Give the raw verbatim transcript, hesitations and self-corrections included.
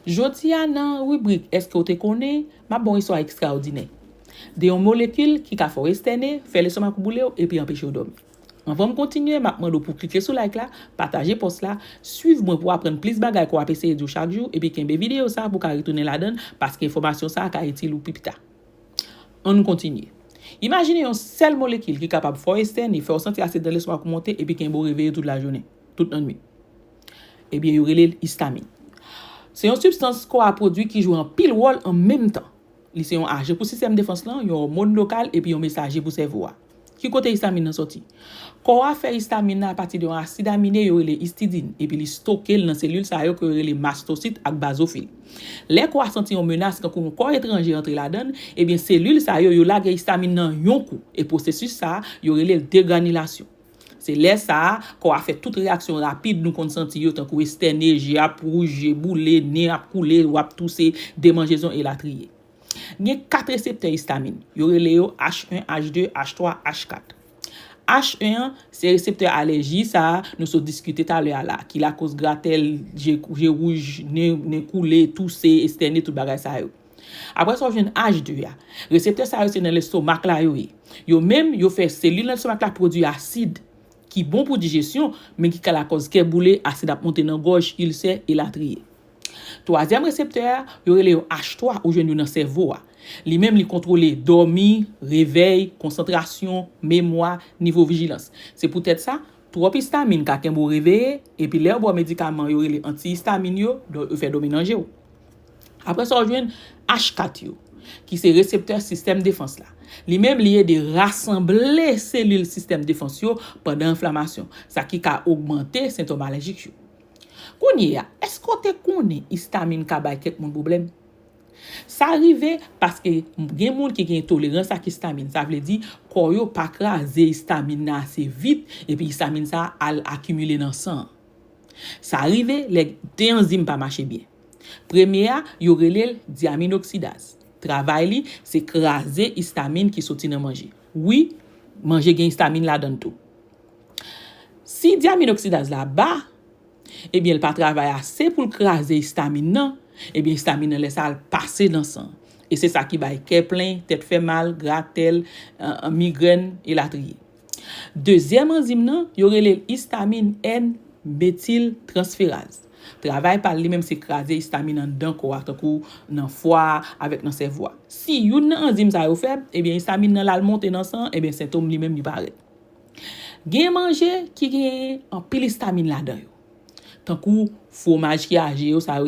Jodi a nan ribrik Èske w te konnen, m ap ba w istwa ekstraòdinè de yon molekil ki ka fè w estène, fè lestomak ou boule w epi anpeche w dòmi. Anvan m kontinye, m ap mande w pou w klike sou like la, pataje pòs la, swiv mwen pou w aprann plis bagay ke w ap eseye di w chak jou, epi kenbe videyo sa a pou w ka retounen ladan l, paske enfòmasyon sa a ka itil ou pi pita. Ann kontinye. Imajine yon sèl molekil ki kapab fè w estène, fè w santi asid nan lestomak ou monte, epi kenbe w reveye tout lajounen, tout lannwit. Ebyen, yo rele l istamin. Se yon sibstans kò a pwodui ki jwe anpil wòl an menm tan. Li se yon ajan pou sistèm defans lan, yon òmòn lokal, epi yon mesaje pou sèvo a. Ki kote istamin nan sòti? Kò a fè istamin nan apati de yon asid amine yo rele istidin, epi li stoke l nan selil sa yo ke yo rele mastosit ak bazofil. Lè kò a santi yon menas, tankou yon kò etranje antre ladan l, ebyen selil sa yo, yo lage istamin nan yon kou, e pwosesis sa a, yo rele l degranilasyon. Se lè sa a, kò a fè tout reyaksyon rapid nou konn santi yo, tankou estène, je ap wouj, je boule, nen ap koule, w ap touse, demanjezon, elatriye. Gen kat reseptè istamin. Yo rele yo H un, H deux, H trois, H quatre. H un an, se reseptè alèji sa a nou sot diskite talè a la, ki lakoz gratèl, je, je wouj, nen, nen koule, touse, estène, tout bagay sa yo. Apre sa, w jwenn H deux a. Reseptè sa yo se nan lestomak la yo ye. Yo menm, yo fè selil nan lestomak la pwodui asid ki bon pou dijesyon, men ki ka lakòz kè boule, asid ap monte nan gòj, ilsè, elatriye. Twazyèm reseptè a, yo rele yo H trois, ou jwenn yo nan sèvo a. Li menm, li kontwole dòmi, revèy, konsantrasyon, memwa, nivo vijilans. Se poutèt sa, twòp istamin ka kenbe w reveye, epi lè yo ba w medikaman yo rele anti-istamin yo, dò-, yo fè dòmi nan je w. Apre sa, w jwenn H kat yo, ki se reseptè sistèm defans la. Li menm, li ede rasanble selil sistèm defans yo pandan enflamasyon, sa ki ka ogmante sentòm alèjik yo. Kounye a, èske w te konnen istamin ka bay kèk moun pwoblèm? Sa rive paske gen moun ki gen tolerans ak istamin. Sa vle di, kò yo pa kraze istamin nan ase vit, epi istamin sa a al akimile nan san an. Sa rive lè de anzim pa mache byen. Premye a, yo rele l dyaminoksidaz. Travay li, se kraze istamin ki soti nan manje. Wi, manje gen istamin ladan l tou. Si dyaminoksidaz la ba, ebyen, l pa travay ase pou l kraze istamin nan, ebyen, istamin nan lè sa a al pase nan san. E se sa ki bay kè plen, tèt fè mal, gratèl, eh, migrèn, elatriye. Dezyèm anzim nan, yo rele l istamin N metil transferaz. Travay pa l li menm se kraze istamin anndan kò a, tankou nan fwa a avèk nan sèvo a. Si youn nan anzim sa yo fèb, ebyen, istamin nan l al monte nan san an, ebyen, sentòm li menm li parèt. Gen manje ki gen anpil istamin ladan yo. Tankou fwomaj ki aje yo, sa yo rele